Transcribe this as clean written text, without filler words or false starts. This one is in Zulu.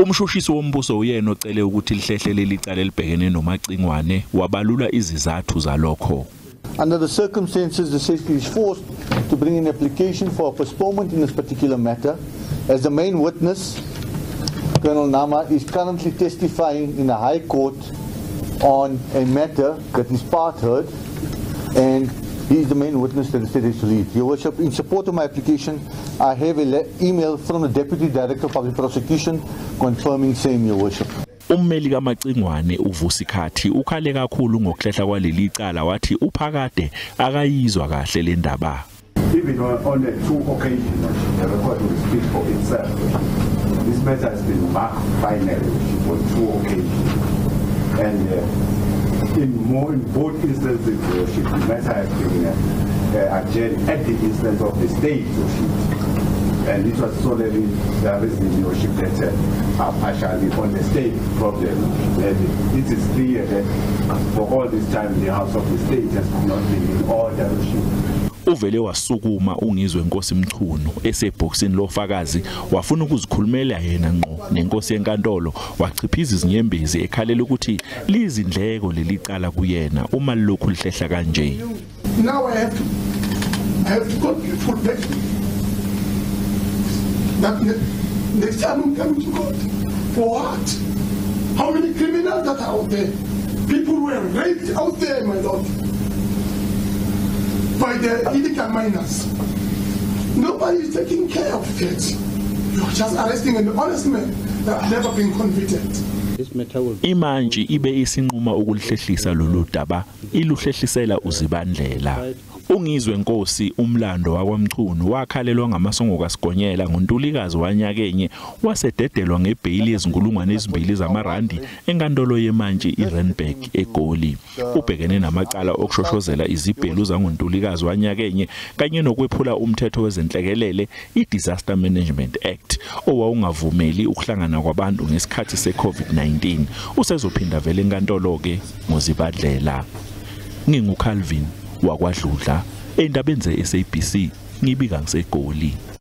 Umshushisi wombuso uyena ocele ukuthi lihlehle leli cala elibhekene noMacingwane, wabalula izizathu zalokho. Under the circumstances, the state is forced to bring an application for a postponement in this particular matter, as the main witness, Colonel Nama, is currently testifying in the High Court on a matter that is part heard, and he is the main witness that the state has to lead. Your Worship, in support of my application, I have an email from the Deputy Director of Public Prosecution confirming same, Your Worship. Ummeli kaMacingwane uVusi Khathi ukhale kakhulu ngokuhlehla kwaleli cala, wathi uphakade akayizwa kahle le ndaba. Even on the two occasions, the record will speak for itself. This matter has been marked finally on two occasions, and in both instances, Worship, the matter has been adjourned at the instance of the state, Worship. And it was solely the reason, Worship, that are partially on the state problem. And it is clear that for all this time, the House of the State has not been in order, Worship. Uvele wasukuma uNgizwe Nkosi Mchunu esebhokisini lofakazi, wafuna ukuzikhulumela yena ngqo nenkosi yenkantolo, wachiphiza izinyembezi ekhalela ukuthi lizindleko leli cala kuyena uma lokhu lihlehla kanje. Now I have to go full back. That next time I'm coming to court. For what? How many criminals that are out there? People were raped out there, my lord, by the illegal miners. Nobody is taking care of that. You are just arresting an honest man that never been convicted. This matter will be Imantshi ibe isinquma ukulihlehlisa lolu daba, iluhlehlisela uZibandlela. UNgizwe Nkosi, umlando wakwaMchunu, wakhalelwa ngamasongo kaSigonyela ngoNtulikazi wanyakenye, wasededelwa ngebheyili yezinkulungwane 2 zamarandi enkantolo yemantshi iRandburg eGoli. Ubhekene namacala okushoshozela izibhelu zangoNtulikazi wanyakenye kanye nokwephula umthetho wezenhlekelele, i-Disaster Management Act, owawungavumeli ukuhlangana kwabantu ngesikhathi se-COVID-19. Usezophinda vele enkantolo-ke ngoZibandlela. NginguCalvin wakwaDludla, endabeni ze-SABC, ngibika ngiseGoli.